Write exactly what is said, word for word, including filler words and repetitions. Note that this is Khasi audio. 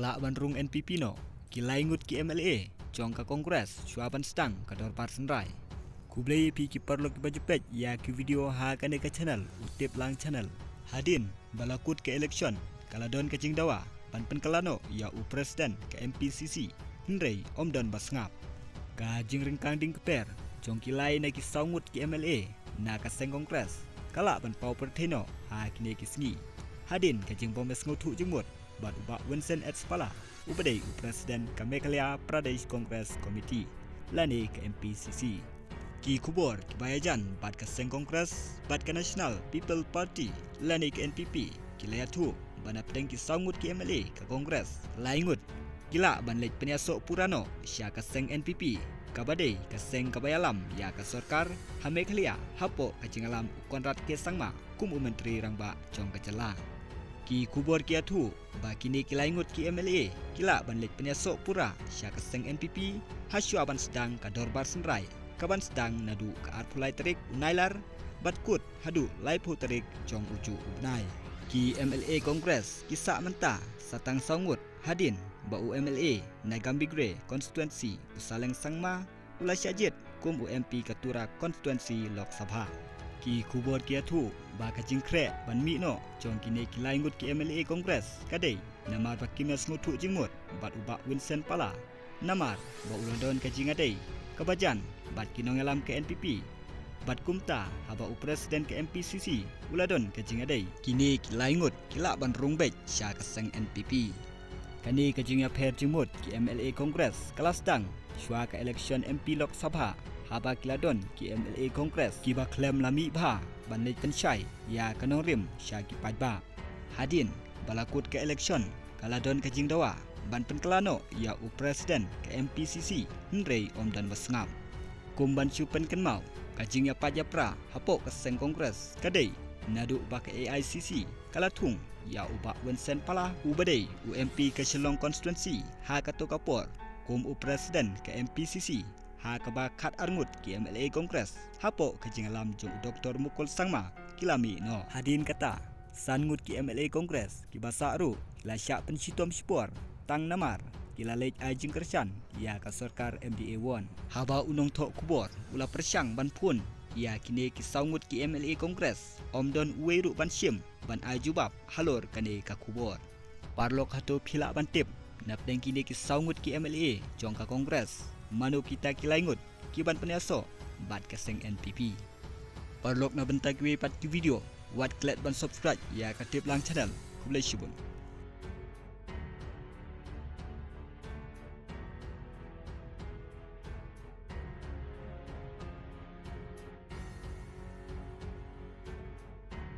Lah ban rung N P P noh ki lai ngut ki M L A jong ka Congress shuwa ban sdang ka dorbar synrai. Khublei ïa phi ki paralok kiba ju peit ïa ki video ha kane ka channel U Tip Lang Channel. Hadien ba la kut ka election ka la don ka jingdawa ban pynkylla noh ïa u president ka M P C C, hynrei ym don ba sngap. Ka jingryngkang dieng kper jong ki lai na ki saw ngut ki M L A na ka seng Congress ka lah ban paw pyrthei noh ha kine ki sngi, hadien ka jingbym ïasngewthuh jingmut bad u Bah Vincent H Pala, uba dei u president ka Meghalaya Pradesh Congress Committee lane ka M P C C. Ki khubor kiba ïajan bad ka seng Congress bad ka National People Party lane ka N P P ki la ïathuh ba na pdeng ki saw ngut ki M L A ka Congress, lai ngut ki lah ban leit pynïasoh pura noh sha ka seng N P P, kaba dei ka seng kaba ïalam ïa ka sorkar ha Meghalaya hapoh ka jingïalam u Conrad K Sangma kum u Myntri Rangbah jong ka jylla. Ki khubor ki ïathuh ba kine ki lai ngut ki M L A ki lah ban leit pynïasoh pura sha ka seng N P P ha shuwa ban sdang ka dorbar synrai, ka ban sdang naduh ka arphew lai tarik u Nailar bad kut haduh laiphew tarik jong u juh u bnai. Ki M L A Congress ki sah mynta sa tang saw ngut, hadien ba u M L A na Gambegre constituency u Saleng Sangma u la shah jied kum u M P ka Tura constituency Lok Sabha. Ki khubor ki ïathuh ba ka jingkhreh ban mih noh jong kine ki lai ngut ki M L A Congress ka dei namar ba kim ïasngewthuh jingmut bad u Bah Vincent Pala, namar ba u la don ka jingïadei kaba jan bad ki nongïalam ka N P P, bad kumta haba u president ka M P C C u la don ka jingïadei, kine ki lai ngut ki lah ban rung beit sha ka seng N P P. Kane ka jingïapher jingmut ki M L A Congress ka la sdang shuwa ka election M P Lok Sabha, haba ki la don ki M L A Congress kiba khlem la mih bha ban leit pynshai ïa ka nongrim sha ki paidbah. Hadien ba la kut ka election ka la don ka jingdawa ban pynkylla noh ïa u president ka M P C C, hynrei ym don ba sngap. Kum ban shu pynkynmaw, ka jingïapait ïapra hapoh ka seng Congress ka dei naduh ba ka A I C C ka la thung ïa u Bah Vincent Pala, uba dei u M P ka Shillong constituency ha kato ka por kum u president ka M P C C, ha kaba khatar ngut ki M L A Congress hapoh ka jingïalam jong u Doktor Mukul Sangma ki la mih noh. Hadien kata, san ngut ki M L A Congress kiba sah ruh ki la shah pynshitom shipor tang namar ki la leit ai jingkyrshan ïa ka sorkar M D A one. Haba u nongthoh khubor u la pyrshang ban phone ïa kine ki saw ngut ki M L A Congress, ym don uwei ruh ban shim ban ai jubab halor kane ka khubor. Paralok, hato phi lah ban tip na pdeng kine ki saw ngut ki M L A jong ka Congress, mano kita ki lai ngut ki ban pynïasoh bad ka seng N P P? Paralok, na bynta kiwei pat ki video, wat klet ban subscribe ïa ka Tip Lang Channel. Khublei shibun.